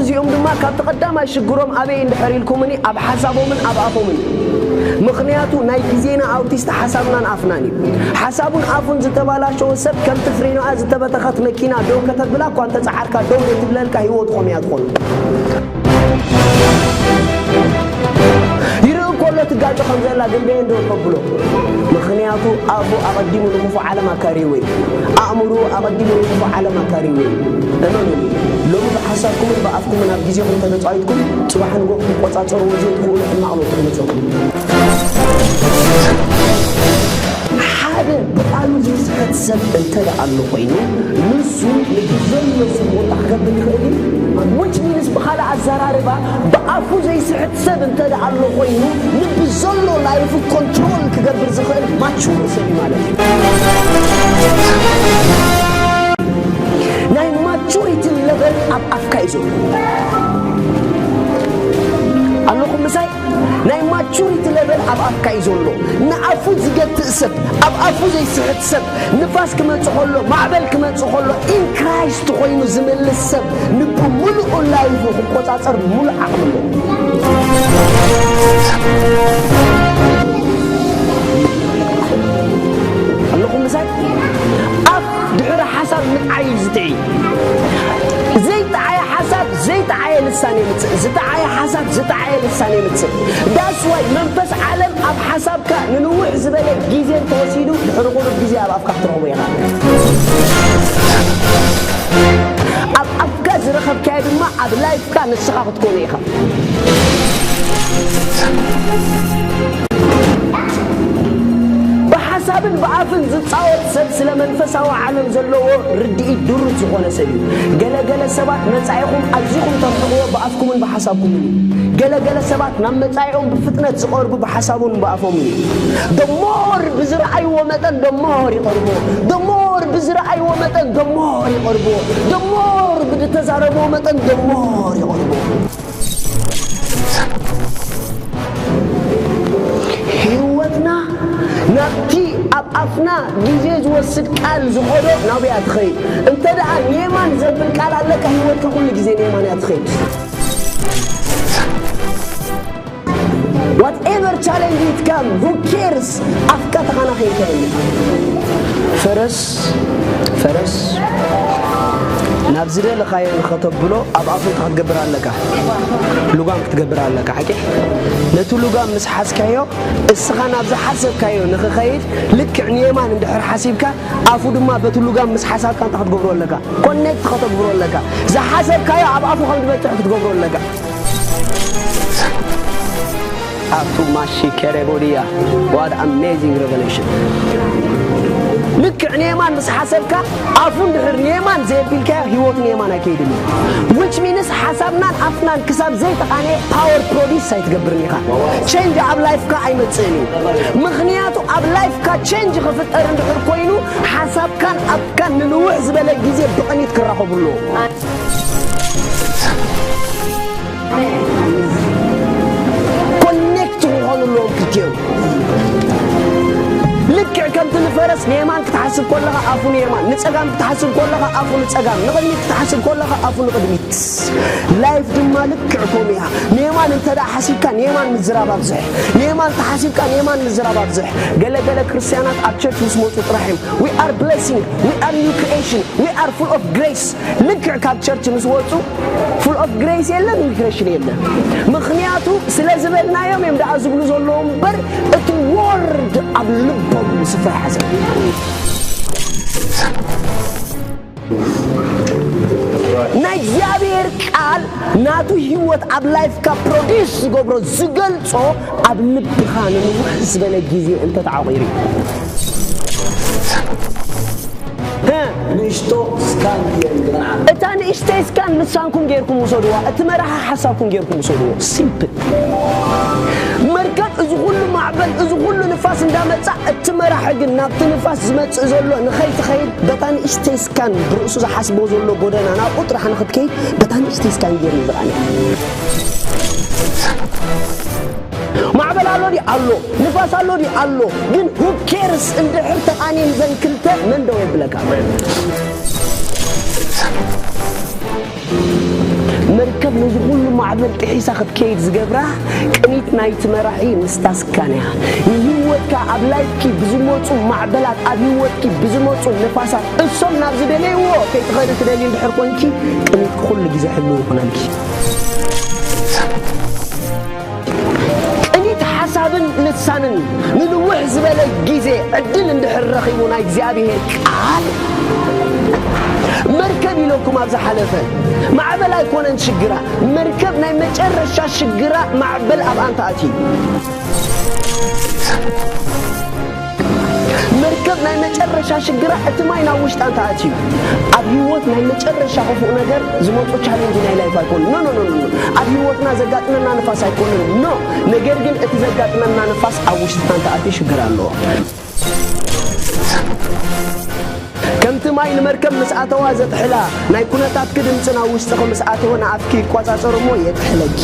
እዚኦም ድማ ካብቲ ቀዳማይ ሽግሮም ኣበይ እንድሕር ኢልኩምኒ፣ ኣብ ሓሳቦምን ኣብ ኣፎምን እዩ። ምኽንያቱ ናይ ግዜና ኣውቲስት ሓሳብናን ኣፍናን እዩ። ሓሳቡን ኣፉን ዝተባላሸወ ሰብ ከምቲ ፍሬኖኣ ዝተበተኸት መኪና ደው ከተብላ እኳ እንተጸዓርካ ደው ዘይትብለልካ ህይወትኹም እያ ትኾኑ። ይርኢ ከሎ ትጋጮ ከም ዘላ ግን በየን ደው ከብሎ? ምኽንያቱ ኣፉ ኣቐዲሙ ንክፉእ ዓለም ኣካርይዎ እዩ። ኣእምሮ ኣቐዲሙ ንክፉእ ዓለም ኣካርይዎ እዩ። እመኑኒ፣ ሎሚ ብሓሳብኩምን ብኣፍኩምን ኣብ ግዜኹም ተተጻዊትኩም፣ ጽባሕ ንግሆ ክትቆጻጸርዎ ዘይትኽእሉ ሕማቕ ለውጢ ክመጸኩም። ሓደ ብቓሉ ዝስሕት ሰብ እንተ ደኣ ኣሎ ኮይኑ፣ ንሱ ንብዘሎ ሰብ ወጣ ክገብር ይኽእል እዩ። Which means ብኻልእ ኣዘራርባ፣ ብኣፉ ዘይስሕት ሰብ እንተ ደኣ ኣሎ ኮይኑ፣ ንብዘሎ ላይፉ ኮንትሮል ክገብር ዝኽእል ማቹር ሰብ እዩ ማለት እዩ። ናይ ማቹሪቲ ለቨል ኣብ ኣፍካ እዩ ዘሎ። ኣለኹም ምሳይ? ናይ ማቹሪቲ ለቨል ኣብ ኣፍካ እዩ ዘሎ። ንኣፉ ዝገትእ ሰብ፣ ኣብ ኣፉ ዘይስሕት ሰብ፣ ንፋስ ክመጽእ ከሎ፣ ማዕበል ክመጽእ ከሎ፣ ኢን ክራይስት ኮይኑ ዝምልስ ሰብ፣ ንብምሉኡ ላይፉ ክቆጻጸር ምሉእ ዓቕሚ ኣለዎ። ኣለኹም ምሳይ? ኣፍ ድሕሪ ሓሳብ ምጥዓይ እዩ ዝጥዒ። ዘይጠዓየ ሓሳብ ዘይጠዓየ ልሳን የምጽእ። ዝጠዓየ ሓሳብ ዝጠዓየ ልሳን የምጽእ። That's why መንፈስ ዓለም ኣብ ሓሳብካ ንንውሕ ዝበለ ግዜ እንተወሲዱ፣ ድሕሪ ቁሩብ ግዜ ኣብ ኣፍካ ክትረኽቦ ኢኻ። ኣብ ኣፍካ ዝረኸብካዮ ድማ ኣብ ላይፍካ ንስኻ ክትኮኖ ኢኻ። ብሓሳብን ብኣፍን ዝጻወት ሰብ ስለ መንፈሳዊ ዓለም ዘለዎ ርድኢት ድሩት ዝኾነ ሰብ እዩ። ገለ ገለ ሰባት መጻኢኹም ኣዚኹም ተርሕቕዎ ብኣፍኩምን ብሓሳብኩምን እዩ። ገለ ገለ ሰባት ናብ መጻኢኦም ብፍጥነት ዝቐርቡ ብሓሳቦምን ብኣፎምን እዩ። The more ብዝረኣይዎ መጠን the more ይቐርብዎ። The more ብዝረኣይዎ መጠን the more ይቐርብዎ። The more ብዝተዛረብዎ መጠን the more ይቐርብዎ። ህይወትና ናብቲ ኣብ ኣፍና ግዜ ዝወስድ ቃል ዝኸዶ ናብያ ትኸይድ። እንተ ደኣ ንየማን ዘብል ቃል ኣለካ፣ ህይወትካ ኩሉ ግዜ ንየማን እያ ትኸይድ። Whatever challenge it come, who cares? ኣፍካ ተኸናኺንካ የለ። ፈረስ፣ ፈረስ ናብ ዝደለኻዮ ንኸተብሎ ኣብ ኣፉ እንታይ ክትገብር ኣለካ? ልጓም ክትገብር ኣለካ፣ ሓቂ? ነቲ ልጓም ምስ ሓዝካዮ፣ እስኻ ናብ ዝሓሰብካዮ ንኽኸይድ፣ ልክዕ ንየማን እንድሕር ሓሲብካ፣ ኣፉ ድማ በቲ ልጓም ምስ ሓሳብካ እንታይ ክትገብሮ ኣለካ? ኮኔክት ከተግብሮ ኣለካ። ዝሓሰብካዮ ኣብ ኣፉ ከም ዝበጽሕ ክትገብሮ ኣለካ። ኣቱ ማሺ ከረቦድያ፣ what amazing revelation። ልክዕ ንየማን ምስ ሓሰብካ፣ ኣፉ እንድሕር ንየማን ዘየቢልካዮ፣ ህይወት ንየማን ኣይከይድን እዩ። Which means ሓሳብናን ኣፍናን ክሳብ ዘይተቓነየ ፓወር ፕሮዲስ ኣይትገብርን ኢኻ። ቼንጅ ኣብ ላይፍካ ኣይመጽእን እዩ። ምኽንያቱ ኣብ ላይፍካ ቼንጅ ክፍጠር እንድሕር ኮይኑ፣ ሓሳብካን ኣፍካን ንንውሕ ዝበለ ግዜ ብቕኒት ክራኸቡ ኣለዎም። ኮኔክት ክኾኑ ኣለዎም ክልቲኦም። ልክዕ ከምቲ ንፈረስ ንየማን ክትሓስብ ከለኻ ኣፉ ንየማን፣ ንጸጋም ክትሓስብ ከለኻ ኣፉ ንጸጋም፣ ንቕድሚት ክትሓስብ ከለኻ ኣፉ ንቕድሚት። ላይፍ ድማ ልክዕ ከምኡ እያ። ንየማን እንተ ደኣ ሓሲብካ ንየማን ምዝራብ ኣብዝሕ። ንየማን ተሓሲብካ ንየማን ምዝራብ ኣብዝሕ። ገለ ገለ ክርስትያናት ኣብ ቸርች ምስ መጹ ጥራሕ እዮም we are blessing, we are new creation, we are full of grace። ልክዕ ካብ ቸርች ምስ ወጹ ፉል ኦፍ ግሬስ የለን፣ ሪክሬሽን የለን። ምኽንያቱ ስለ ዝበልናዮም እዮም ደኣ ዝብሉ ዘለዉ እምበር፣ እቲ ወርድ ኣብ ልቦም ስፍራ ይሓዘ። ናይ እግዚኣብሔር ቃል ናቱ ህይወት ኣብ ላይፍካ ፕሮዲስ ዝገብሮ፣ ዝገልጾ፣ ኣብ ልብኻ ንንውሕ ዝበለ ግዜ እንተተዓቑሩ እዩ። እ፣ ንእሽቶ ስካን እየ ንገርዓ። እታ ንእሽተይ ስካን ንሳንኩም ጌርኩም ውሰድዋ፣ እቲ መራሒ ሓሳብኩም ጌርኩም ውሰድዎ። ሲምፕል። መርከብ እዚ ኩሉ ማዕበል፣ እዚ ኩሉ ንፋስ እንዳመጻ፣ እቲ መራሒ ግን ናብቲ ንፋስ ዝመጽእ ዘሎ ንኸይትኸይድ፣ በታ ንእሽተይ ስካን ብርእሱ ዝሓስቦ ዘሎ ጎደና ናብኡ ጥራሕ ንኽትከይድ፣ በታ ንእሽተይ ስካን ጌሩ እዩ ዝቓነ። ማዕበል ኣሎ ድዩ? ኣሎ። ንፋስ ኣሎ ድዩ? ኣሎ። ግን who cares? እንድሕር ተቓንየን ዘን ክልተ መን ደው የብለካ? መርከብ ነዚ ኩሉ ማዕበል ጥሒሳ ክትከይድ ዝገብራ ቅኒት ናይቲ መራሒ ምስታ ስካን እያ። ንህይወትካ ኣብ ላይፍኪ ብዝመፁ ማዕበላት፣ ኣብ ህይወትኪ ብዝመፁ ንፋሳት እሶም ናብ ዝደለይዎ ከይትኸዲ ትደሊ እንድሕር ኮንኪ ቅኒት ኩሉ ግዜ ሕልው ይኹነልኪ። ቅኒት ሓሳብን ልሳንን ንንውሕ ዝበለ ግዜ ዕድል እንድሕር ረኺቡ ናይ እግዚኣብሔር ቃል መርከብ ኢለኩም ኣብ ዝሓለፈ ማዕበል ኣይኮነን ሽግራ መርከብ ናይ መጨረሻ ሽግራ ማዕበል ኣብ ኣንታ ኣትዩ መርከብ ናይ መጨረሻ ሽግራ እቲ ማይ ናብ ውሽጣ እንተ ኣትዩ ኣብ ህይወት ናይ መጨረሻ ክፉእ ነገር ዝመፁ ቻሌንጅ ናይ ላይፍ ኣይኮኑ ኖ ኖ ኖ ኖ ኣብ ህይወትና ዘጋጥመና ንፋስ ኣይኮንን ኖ ነገር ግን እቲ ዘጋጥመና ንፋስ ኣብ ውሽጥና እንተ ኣትዩ ሽግር ኣለዎ ከምቲ ማይ ንመርከብ ምስ ኣተዋ ዘጥሕላ ናይ ኩነታትኪ ድምፂ ናብ ውሽጥኺ ምስ ኣተወ ንኣፍኪ ይቆፃፀር እሞ የጥሕለኪ